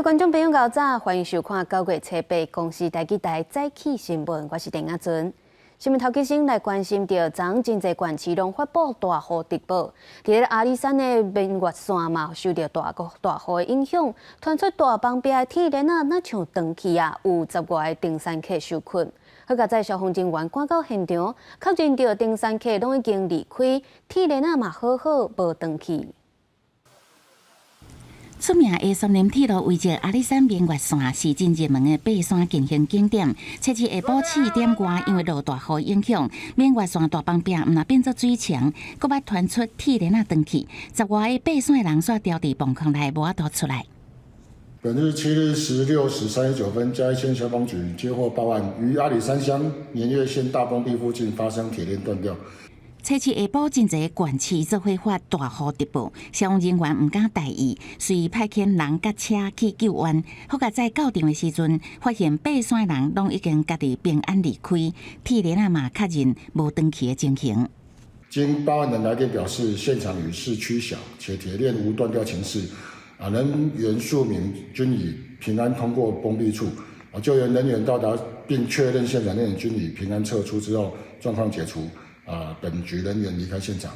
位觀眾朋友，𠢕早，歡迎收看9月初8公視台語台早起新聞，我是鄭亞尊。新聞頭起先來關心著，昨昏真濟縣市攏發布大雨特報，佇咧阿里山的明月山嘛受著大雨大雨的影響，傳出大崩壁的鐵鏈仔，若像斷去啊，有十外個登山客受困。好佳哉消防人員趕到現場，確認著登山客攏已經離開，鐵鏈仔嘛好好無斷去。出名的松林鐵路遺跡阿里山明月山是真熱門的爬山健行景點。初二下晡4點外，因為落大雨影響，明月山大崩壁毋但變做水牆，閣捌傳出鐵鏈仔斷去，十外个爬山的人煞牢佇崩坑內無法度出來。本日7日16時39分，嘉義縣消防局接獲報案，於阿里山鄉眠月線大崩壁附近發生鐵鏈斷掉。初七下晡，真濟縣市做伙發大雨特報，消防人員毋敢大意，隨派遣人佮車去救援。好佳哉到場的時陣，發現爬山的人攏已經家己平安離開，鐵鏈仔嘛確認無斷去的情形。經報案人來電表示，現場雨勢趨小，且鐵鏈無斷掉情勢，人員數名均已平安通過崩壁處。救援人員到達並確認現場人員均已平安撤出之後，狀況解除。本局人員離開現場。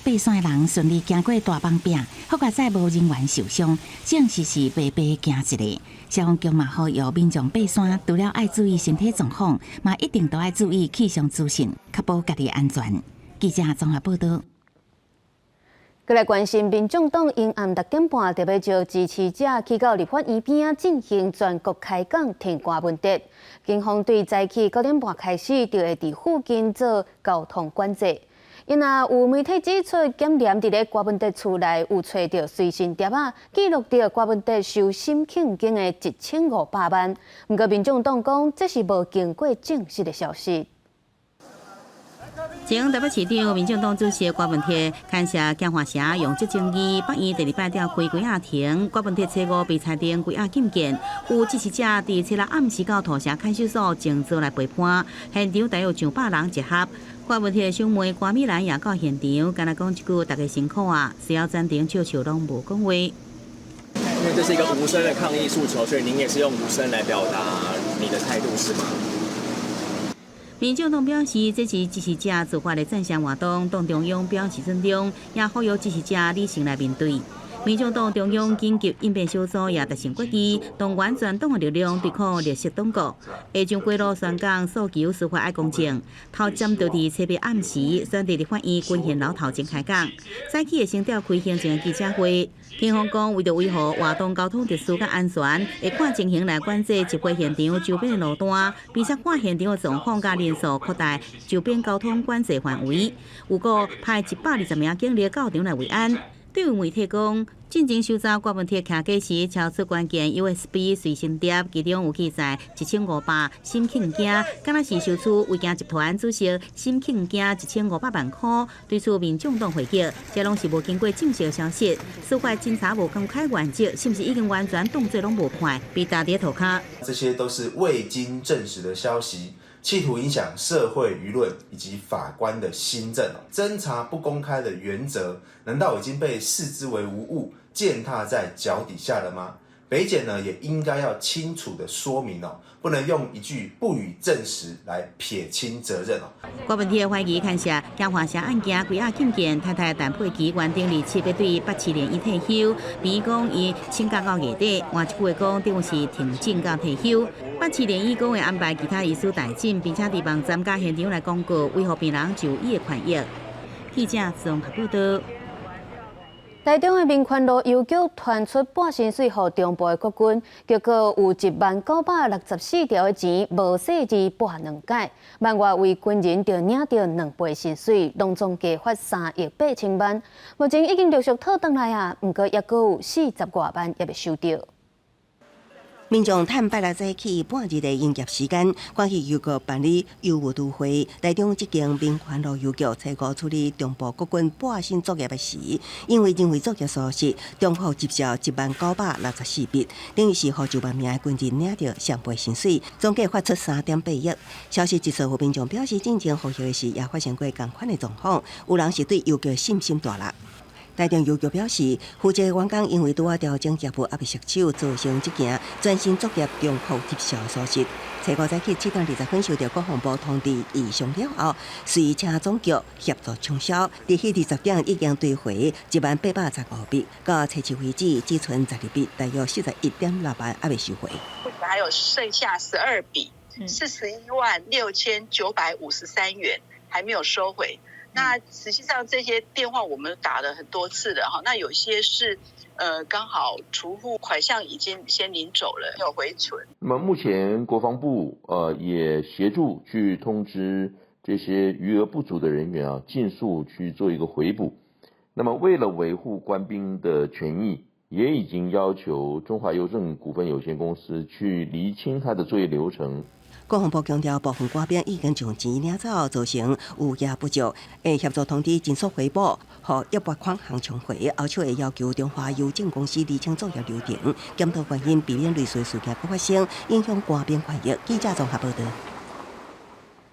爬山的人順利行過大崩壁，好佳哉無人員受傷，證實是白白驚一下。消防局嘛呼籲民眾爬山，除了愛注意身體狀況，嘛一定都愛注意氣象資訊，確保家己安全。記者綜合報道。閣來關心，民眾黨陰暗6點半特別召支持者去到立法院邊仔進行全國開講挺郭文哲。警方對早起9點半開始就會佇附近做交通管制。因若有媒體指出，檢驗佇咧郭文哲厝內有揣著隨身碟仔，記錄著郭文哲收沈慶京的1500萬。毋過民眾黨講，這是無經過證實的消息。前台北市長民進黨主席郭文鐵，牽涉京華城用職爭議，北院第二擺調開關押庭，郭文鐵初五被裁定關押禁見，有支持者佇初六暗時到土城看守所靜坐來陪伴，現場大約上百人集合。郭文鐵的小妹郭美蘭也到現場，干焦講一句大家辛苦啊，隨後全程笑笑攏無講話。因為這是一個無聲的抗議訴求，所以您也是用無聲來表達你的態度，是嗎？民進黨表示，這是支持者自發的贊聲活動，黨中央表示尊重，也呼籲支持者理性來面對。民進黨中央緊急應變小組也達成決議，動員全黨的力量對抗綠色黨國。下將過路宣講訴求司法愛公正，頭針就佇初八暗時選佇立法院軍訓樓頭前開講。早起會先召開行政記者會，警方講為著維護活動交通秩序佮安全，會看情形來管制集會現場周邊的路段，並且看現場的狀況佮人數擴大周邊交通管制範圍。有閣派120名警力到場來維安。對於媒體講，進前搜查郭文鐵徛家時，抄出關鍵 USB 隨身碟，其中有記載1500沈慶京，敢若是收取威京集團主席沈慶京1500萬塊。對此民眾黨回擊，這攏是無經過證實的消息，司法偵查無公開原則，是毋是已經完全當做攏無看，被打佇塗跤？這些都是未經證實的消息，企圖影響社會輿論以及法官的心證。偵查不公開的原則，難道已經被視之為無物，踐踏在腳底下了嗎？北檢呢，也應該要清楚的說明哦，不能用一句不予證實來撇清責任哦。郭文鐵懷疑牽涉京華城案件關押禁見，太太陳佩琪原定27欲對北市聯醫退休，病院講伊請假到月底，換一句話講，等於是停診到退休。北市聯醫講會安排其他醫師代診，並且佇網站佮現場來公告維護病人就醫的權益。記者綜合報道。台中的民權路郵局傳出撥薪水予中部的國軍，結果有10,964條的錢無細膩撥兩擺，萬外位軍人就領著兩倍薪水，攏總加發3億8千萬。目前已經陸續討轉來啊，毋過猶閣有40外萬猶未收著。民眾趁拜六早起半日的營業時間，趕去郵局辦理郵務都會。台中這間民權路郵局初五處理中部國軍撥薪作業的時，因為認為作業疏失，重複執照10,964筆，等於是予9萬名的軍人領著雙倍薪水，總計發出3.8億。消息一出，民眾表示，進前復核的時也發生過仝款的狀況，有人是對郵局信心大落。台中郵局表示，負責員工因為拄仔調整業務猶未熟手，造成這件全新作業重複入數屬實。初五早起7點20分收到國防部通知異常了後，隨請總局協助沖銷。佇彼20點已經追回10,815筆，到初七為止只賰12筆，大約41.6萬猶未收回。還有剩下12筆，416,953元還沒有收回。那實際上這些電話我們打了很多次了哈，那有些是，剛好儲戶款項已經先領走了，沒有回存。那麼目前國防部也協助去通知這些餘額不足的人員啊，盡速去做一個回補。那麼為了維護官兵的權益，也已經要求中華郵政股份有限公司去釐清它的作業流程。國防部強調，部分官兵已經將錢領走，造成餘額不足，會協助通知盡速回補，予一筆款項沖回。後續會要求中華郵政公司釐清作業流程，檢討原因，避免類似事件閣發生，影響官兵權益。記者綜合報道。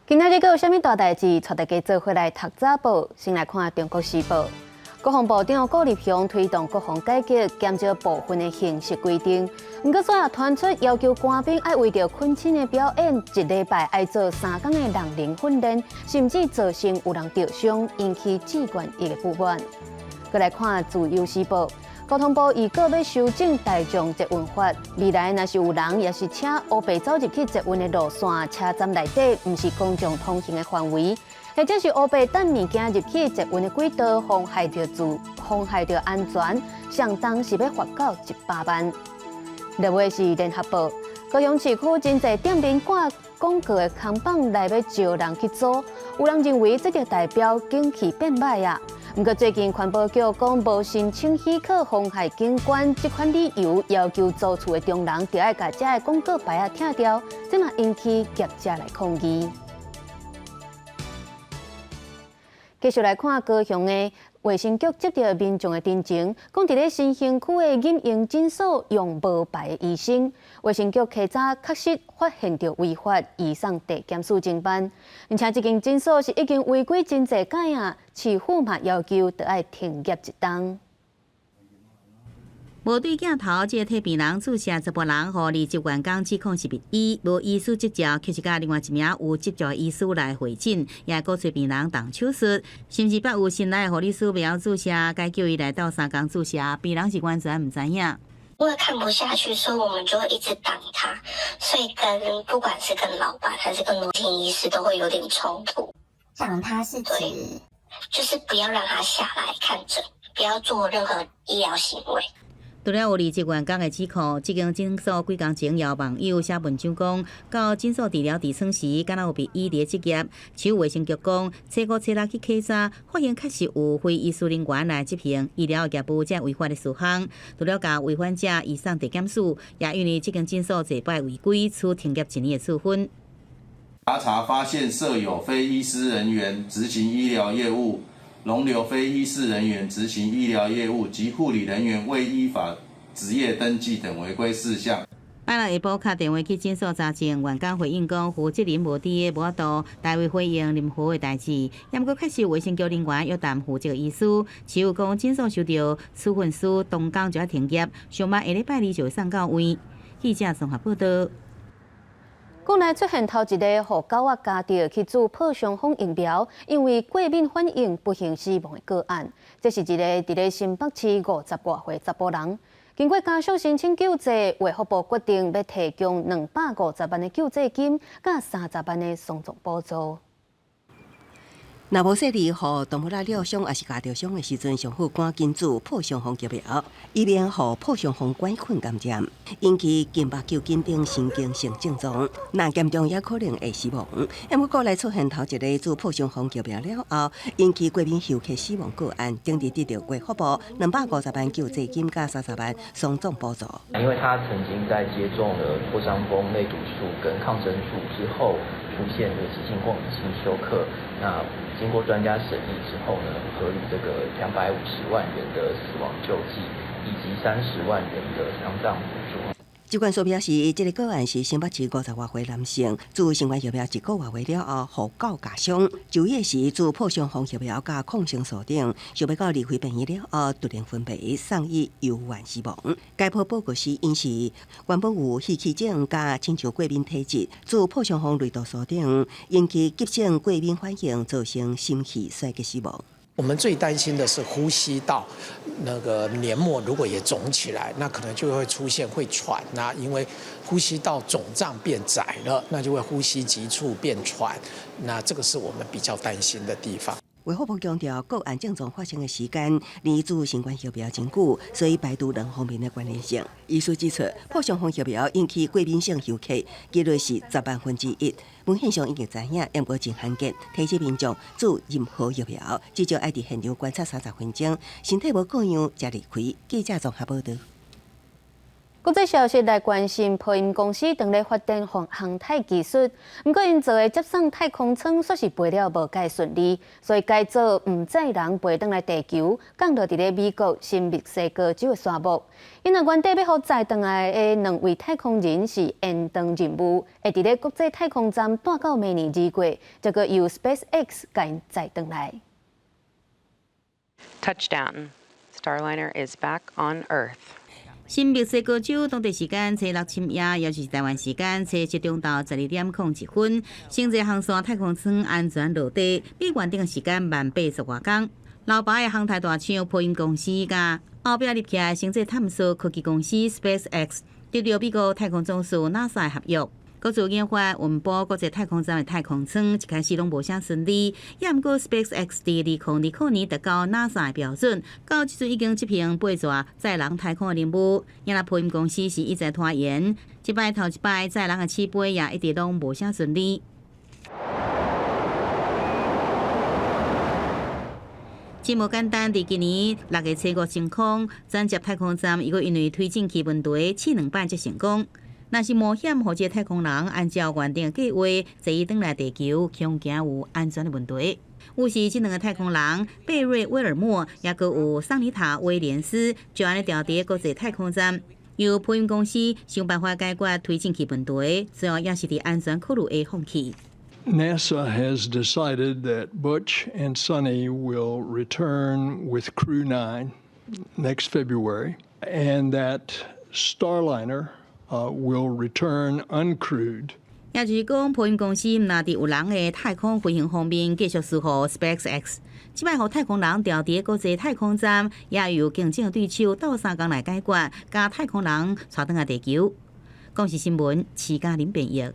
今仔日閣有啥物大代誌？帶大家做伙來讀早報，先來看《中國時報》。國防部長顧立雄推動國防改革，減少部分的形式規定。毋過，煞也傳出要求官兵愛為著懇親的表演，一禮拜愛做3工的狼人訓練，甚至造成有人著傷，引起志願役的不滿。閣來看《自由時報》，交通部預告欲修正大眾捷運法，未來若是有人抑是車烏白走入去捷運的路線，車站內底，毋是公眾通行的範圍，或者是烏白擲物件入去捷運的軌道，妨害著自妨害著安全，相當是欲罰到100萬。落尾是聯合報，高雄市區真濟店面掛廣告的看板來欲招人去租，有人認為這就代表景氣變䆀啊。毋過最近環保局講無申請許可妨害景觀，這款理由要求租厝的中人著愛共遮的廣告牌仔拆掉，這嘛引起業者來抗議。繼續來看高雄的衛生局接著民眾的陳情，講佇咧新興區的錦榮診所用無牌的醫生，衛生局稽查確實發現著違法，移送地檢署偵辦。而且這間診所是已經違規真濟擺啊，市府嘛要求著愛停業一冬。無對鏡頭，這個替病人注射查埔人，予離職員工指控是密醫，無醫師執照，卻是佮另外一名有執照的醫師來會診，也鼓吹病人動手術，甚至捌有新來的護理師袂曉注射，改叫伊來鬥相共注射，病人是完全毋知影。因為看不下去，所以我們就會一直擋他，所以跟不管是跟老闆還是跟羅婷醫師都會有點衝突。擋他是指，就是不要讓他下來看診，不要做任何醫療行為。除了有離職員工的指控，這間診所幾工前有網友寫文章講，到診所治療痔瘡時，敢若有被醫佇執業。市衛生局講，初五初六去稽查，發現確實有非醫師人員來執行醫療業務這違法的事項。除了共違反者移送地檢署，也因為這間診所濟擺違規，處停業一年的處分。查查發現設有非醫師人員執行醫療業務，容留非醫事人員執行醫療業務及護理人員未依法執業登記等違規事項。拜六下晡敲電話去診所查證，員工回應講負責人無佇个，無法度代為回應任何的代誌。也毋過確實衛生局人員約談負責醫師，市府講診所收著處分書，當工就愛停業，上慢下禮拜二就會送到位。記者綜合報道。國內出現頭一個予狗仔咬著去注破傷風疫苗，因為過敏反應不幸死亡的個案。這是一個佇咧新北市50外歲查埔人，經過家屬申請救濟，衛福部決定欲提供250萬的救濟金，佮30萬的喪葬補助。若無細膩，予動物仔咬傷抑是咬著傷的時陣，上好趕緊注破傷風疫苗，以免予破傷風桿菌感染，引起筋肉球緊張神經性症狀，若嚴重也可能會死亡。毋過國內出現頭一個注破傷風疫苗了後，引起過敏休克死亡個案，頂日得著衛福部250萬救濟金佮30萬喪葬補助。因為他曾經在接種了破傷風類毒素跟抗生素之後，出現這個急性過敏性休克，那經過專家審議之後呢，核予這個250萬元的死亡救濟，以及30萬元的喪葬補助。疾管署表示，這个個案是新北市50外歲男性，自新冠疫苗一個月了後，予狗咬傷。就醫時注破傷風疫苗佮抗生素等，想欲到離開病院了後，突然昏迷，送醫猶原死亡。解剖報告時顯示，原本有肺氣腫佮親像過敏體質，注破傷風類毒素等，引起急性過敏反應，造成心氣衰竭死亡。我們最擔心的是呼吸道那個黏膜如果也腫起來，那可能就會出現會喘啊，因為呼吸道腫脹變窄了，那就會呼吸急促變喘，那這個是我們比較擔心的地方。衛福部強調，個案症狀發生的時間離注新冠疫苗真久，所以排除兩方面的關聯性。醫師指出，破傷風疫苗引起過敏性休克，幾率是10萬分之一。文獻上已經知影，毋過真罕見。提醒民眾注任何疫苗，至少愛佇現場觀察30分鐘，身體無過恙才離開。記者綜合報導。國際消息來關心，波音公司正咧發展航太技術，毋過𪜶做的接送太空艙煞是飛了無蓋順利，所以改做毋載人飛轉來地球，降落佇咧美國新墨西哥州的沙漠。𪜶若原底欲予載轉來的兩位太空人是延長任務，會佇咧國際太空站蹛到明年2月，這個由 SpaceX 共𪜶載轉來。 Touchdown! Starliner is back on Earth. 新墨西哥州當地時間初六深夜，也就是台灣時間初七中晝12點01分，星際航線太空艙安全落地，比原定時間慢80外工。老牌的航太大廠波音公司佮後壁入起來星際探索科技公司 SpaceX 得著美國太空總署 NASA 的合約。各自研發運補國際太空站的太空艙，一開始攏無啥順利，也毋過 SpaceX 佇2020年達到 NASA 的標準，到這陣已經執行八座載人太空的任務。也若波音公司是一再拖延，這擺頭一擺載人的試飛也一直攏無啥順利。真無簡單，佇今年6月初五升空轉接太空站，伊閣因為推進器問題試兩擺才成功。若是冒險，予這個太空人按照原定計劃坐伊轉來地球，恐驚有安全的問題。有時，這兩个太空人貝瑞威爾莫，也閣有桑尼塔威廉斯，就按呢佇佇國際太空站，由波音公司想辦法解決推進器問題，最後也是佇安全考慮下放棄。 NASA has decided that Butch and Suni will return with Crew 9 next February, and that Starliner will return uncrewed. 也就是講，波音公司毋但佇有人的太空飛行方面繼續輸予 SpaceX，這擺予太空人佇佇國際太空站，也由競爭對手鬥相共來解決，共太空人帶轉來地球。公視新聞，徐嘉玲編譯。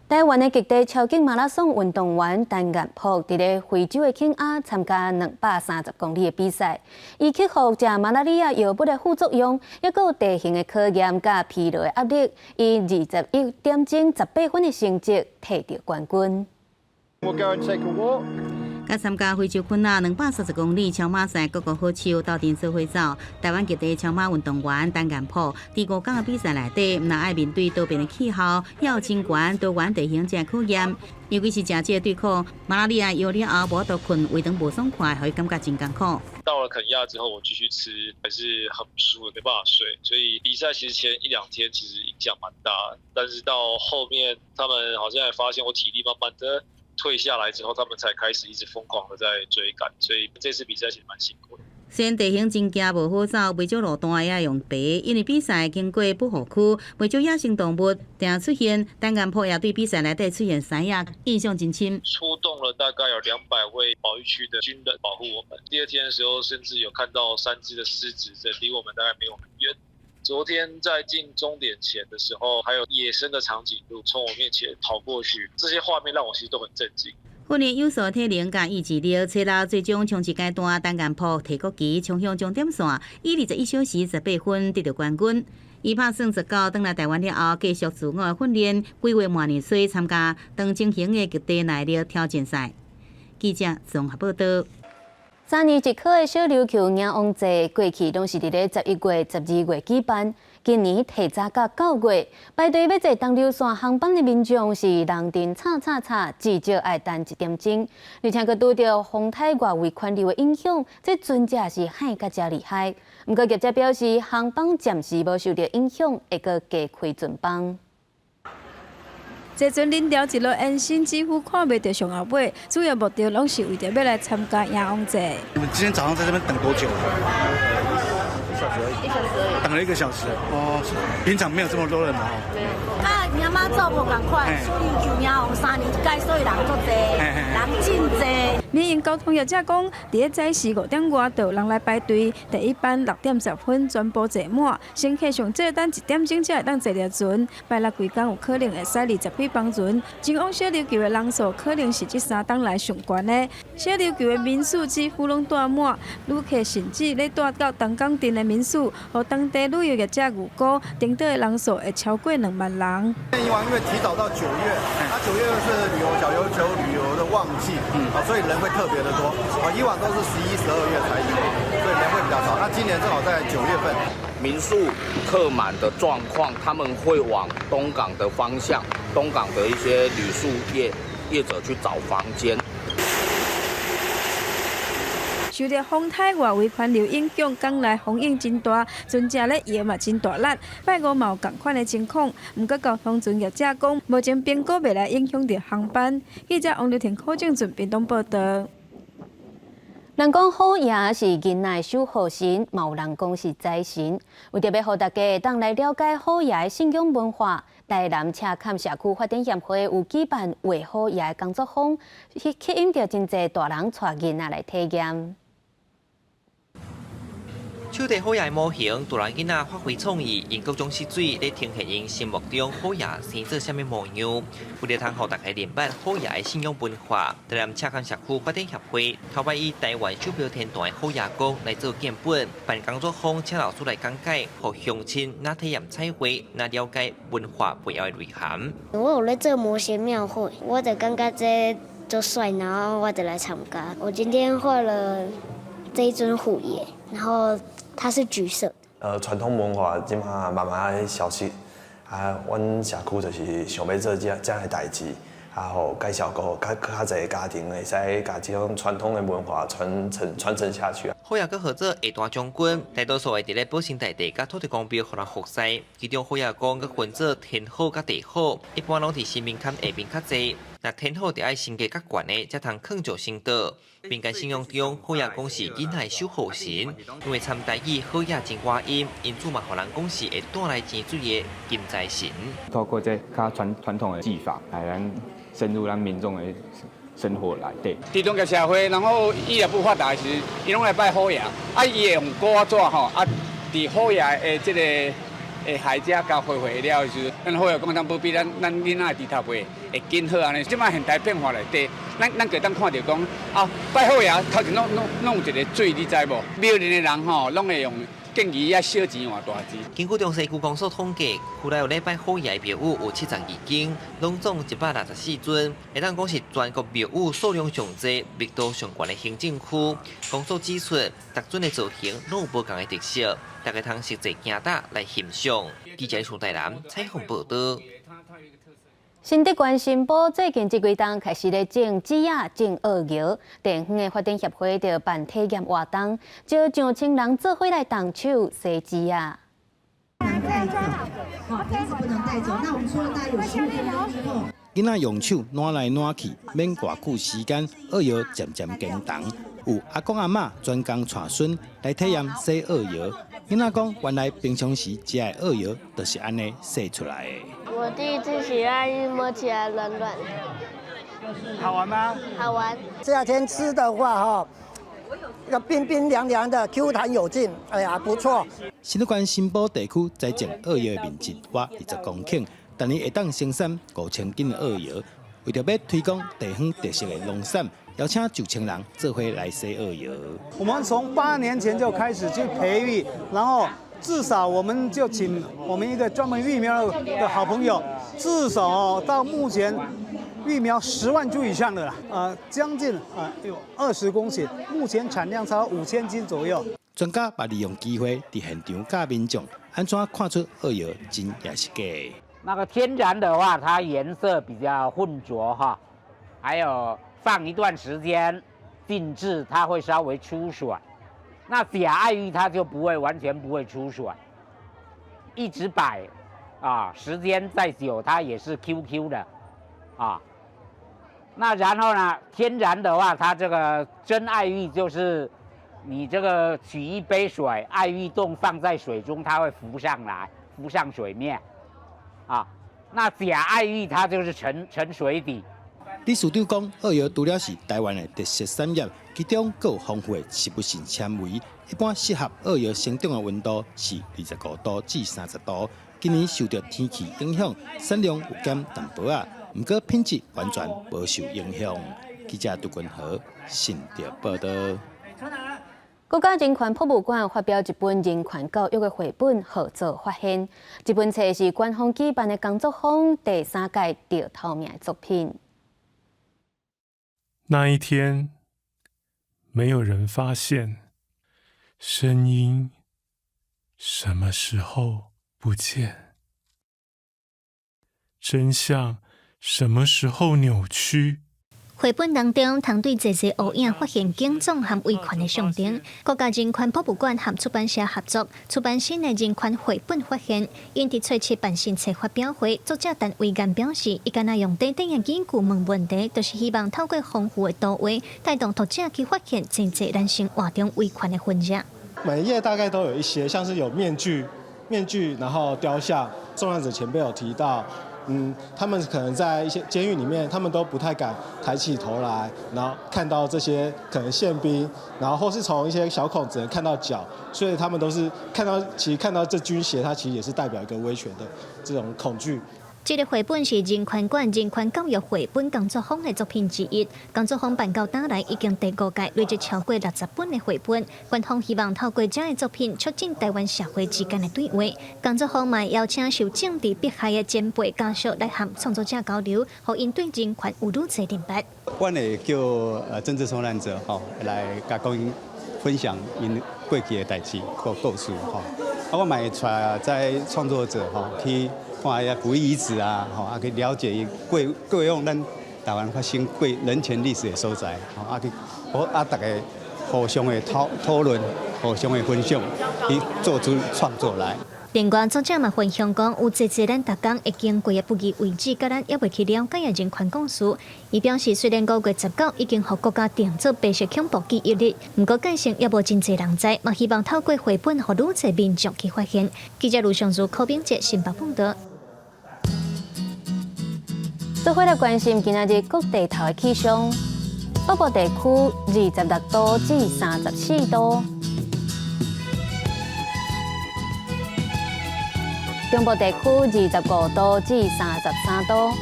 台灣的極地超級馬拉松運動員陳彥博，佇咧非洲的肯亞參加230公里的比賽，伊克服食馬拉利亞藥物的副作用，抑閣有地形的考驗佮疲勞的壓力，以21點鐘18分的成績提著冠軍。 We'll go and take a walk. 佮參加非洲肯亞230公里超馬賽各國好手鬥陣做伙走。台灣極地超馬運動員陳彥博，佇5工的比賽內底，毋但愛面對多變的氣候，也有真懸多元地形這個考驗。尤其是食這個對抗馬拉利亞藥了後，無法度睏，胃腸無爽快，予伊感覺真艱苦。到了肯亞之後，我繼續吃，還是很不舒服，沒辦法睡。所以比賽其實前一兩天其實影響蠻大，但是到後面他們好像也發現我體力慢慢的退下來之後，他們才開始一直瘋狂的在追趕，所以這次比賽其實蠻辛苦的。雖然地形真驚無好走，袂少路段也用爬，因為比賽經過保護區，袂少野生動物定出現。陳彥博也對比賽內底出現獅仔印象真深。出動了大概有200位保育區的軍人保護我們。第二天的時候，甚至有看到三隻的獅子在離我們大概沒有很遠。昨天在進終點前的時候，還有野生的長頸鹿從我面前跑過去，這些畫面讓我其實都很震驚。訓練有素體能佮意志力，初六最終衝刺階段，陳彥博提國旗衝向終點線，以21小時18分得著冠軍。伊拍算19轉來台灣了後，繼續自我的訓練，規劃明年初參加長征型的極地耐力挑戰賽。記者綜合報導。三年一考的小琉球迎王祭，過去攏是佇咧11月、12月舉辦。今年提早到9月，排隊欲坐東琉線航班的民眾是人陣吵吵吵，至少愛等一點鐘。而且閣拄著風颱外圍環流的影響，這船隻是海甲誠厲害。毋過業者表示，航班暫時無受著影響，會閣加開船班。坐船人潮一路延伸，幾乎看袂著上後尾。主要目的攏是為著欲來參加迎王祭。你們今天早上在這邊等多久？一小時而已。一小時而已。等了一個小時。哦，平常沒有這麼多人嘛。啊，迎媽祖無仝款，所以就迎王3年一擺，所以人足濟，人真濟。民營交通業者講，佇咧早時5點外就有人來排隊，第一班6點10分全部坐滿，乘客上少等一點鐘才會當坐著船。拜六規工有可能會駛20幾班船，前往小琉球的人數可能是這3冬來上懸的。小琉球的民宿幾乎攏蹛滿，旅客甚至咧蹛到東港鎮的民宿，予當地旅遊業者預估，登島的人數會超過2萬人。迎王因為提早到九月，那9月又是旅遊小琉球旅遊的旺季，啊，所以人會特別的多。啊，以往都是11、12月才迎王，所以人會比較少。那今年正好在九月份，民宿客滿的狀況，他們會往東港的方向，東港的一些旅宿業者去找房間。受著風颱外圍環流影響，港內風湧真大，船隻咧搖嘛真大力。拜五嘛有仝款的情況，毋過交通船業者講，目前評估袂來影響著航班。記者王劉婷、柯正俊屏東報導。人講虎爺是囡仔守護神，嘛有人講是財神。為著欲予大家會當來了解虎爺的信仰文化，台南赤崁社區發展協會有舉辦畫虎爺的工作坊，吸引著真濟大人帶囡仔來體驗。手提虎爺模型，大人囡仔發揮創意，用各種色水來呈現𪜶心目中虎爺生做啥物模樣。為著通予大家明白虎爺的信仰文化，台南赤崁社區發展協會頭擺以台灣首票天團的虎爺公來做建本，辦工作坊，請老師來講解，予鄉親若體驗彩繪，若了解文化背後的內涵。我有咧做模型廟會，我就感覺這足帥，然後我就來參加。我今天畫了這一尊虎爺，然後它是橘色。傳統文化這馬慢慢仔消失，啊，阮社區就是想欲做這樣的代誌，啊，予介紹閣較濟家庭會使共這種傳統的文化傳承下去。虎爺閣號做下大將軍，大多數會佇咧保生大帝佮土地公廟予人服侍。其中虎爺公閣分做天虎佮地虎，一般攏佇神明龛下面較濟。若天虎著愛身價較懸的，才通囥上神桌。民間信仰中，虎爺公是囡仔守護神，因為參台語好野真倚音，因此嘛予人講是會帶來錢水的金財神。透過這較傳統的技法，來咱深入咱民眾的生活內底。佇中國社會，然後醫療不發達時，𪜶攏來拜虎爺，啊，伊會用古仔紙吼，啊，佇虎爺的這個海遮共畫畫了時，咱虎爺公通保庇咱囡仔的豬頭皮會緊好按呢。這擺現代變化內底，咱會當看著講，啊，拜虎爺頭前攏有一个水，你知無？廟裡的人吼，攏會用建議啊小錢換大錢。根據中西區公所統計，區內有咧拜虎爺的廟宇有72間，攏總164尊，會當講是全國廟宇數量上濟、密度上懸的行政區。公所指出，逐尊的造型攏有無仝的特色，大家通實際行搭來欣賞。記者蘇台南採訪報導。新竹縣新埔最近這幾冬開始咧種芷仔、種蚵蟯，地方的發展協會就辦體驗活動，招上千人做伙來動手洗芷仔。好，瓶子不能帶走。那我們說了大概有15分鐘之後，囡仔用手挼來挼去，免偌久時間，蚵蟯漸漸變重。有阿公阿嬤專工帶孫來體驗洗蚵蟯。囡仔講，原來平常時食的蚵蟯就是按呢洗出來的。我第一次洗，摸起來軟軟的。好玩嗎？好玩。夏天吃的話，哈，個冰冰涼涼的，Q 彈有勁，哎呀，不錯。新竹縣新埔地區栽種蚵蟯的面積約20公頃，逐年會當生產5000斤的蚵蟯。為著欲推廣地方特色的農產，邀請上千人做伙來洗蚵蟯。我們從8年前就開始去培育，然後至少我們就請我們一個專門育苗的好朋友，至少哦到目前育苗10萬株以上的啦，將近啊有20公頃，目前產量超5000斤左右。專家嘛利用機會佇現場教民眾按怎看出甕窯真抑是假。那個天然的話，它顏色比較渾濁哈，還有放一段時間靜置，它會稍微出水。那假愛玉它就不會完全不會出水，一直擺啊，時間再久它也是 Q Q 的啊。那然後呢，天然的話，它這個真愛玉就是你這個取一杯水，愛玉凍放在水中，它會浮上來，浮上水面。啊，那假愛玉它就是沉沉水底。理事長講，甕窯除了是台灣的特色產業，其中閣有豐富的植物性纖維。一般適合甕窯生長的溫度是25度至30度。今年受著天氣影響，產量有減淡薄仔，毋過品質完全無受影響。記者杜君和新竹報導。國家人權博物館發表一本人權教育的繪本，號做發現。這本冊是官方舉辦的工作坊第三屆得頭名的作品。那一天，沒有人發現聲音什麼時候不見，真相什麼時候扭曲。繪本當中，通對濟濟烏影發現警總和維權的象徵。國家人權博物館和出版社合作出版新的人權繪本發現。𪜶佇初七辦新冊發表會，作者陳維干表示，伊敢若用短短的語句問問題，就是希望透過豐富的圖畫，帶動讀者去發現濟濟咱生活中維權的痕跡。每一頁大概都有一些，像是有面具、面具，然後雕像。受難者前輩有提到。他們可能在一些監獄裡面，他們都不太敢抬起頭來，然後看到這些可能憲兵，然後或是從一些小孔只能看到腳，所以他們都是看到，其實看到這軍鞋，它其實也是代表一個威權的這種恐懼。這个繪本是人權館人權教育繪本工作坊的作品之一。工作坊辦到今來已經第五屆，累積超過60本的繪本。官方希望透過這个作品，促進台灣社會之間的對話。工作坊嘛邀請受政治迫害的前輩家屬來和創作者交流，予𪜶對人權有愈濟認識。阮會叫政治受難者吼來共講分享𪜶過去的代誌或故事吼。啊，我嘛會帶這創作者吼去看遐古遺址啊，吼啊去了解伊過過往咱台灣發生過人權歷史的所在，吼啊去，好啊逐家互相的討論，互相的分享，去做出創作來。另外，作者嘛分享講，有濟濟咱逐工會經過的不義位置，佮咱猶未去了解的人權故事。伊表示，雖然5月19已經予國家定做白色恐怖記憶日，毋過界上猶無真濟人知，嘛希望透過繪本，予愈濟民眾去發現。記者盧尚如、柯炳哲新北報導。做伙來關心今仔日各地頭的氣象，北部地區26度至34度。中部地區25度至33度，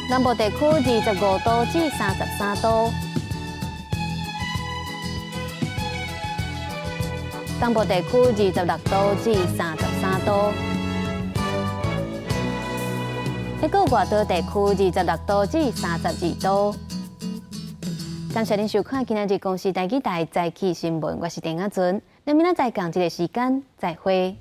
南部地區25度至33度，東部地區26度至33度，一個外島地區26度至32度。感謝您收看今仔日公視台語台早起新聞，我是陳亞純，咱明仔載仝這个時間再會。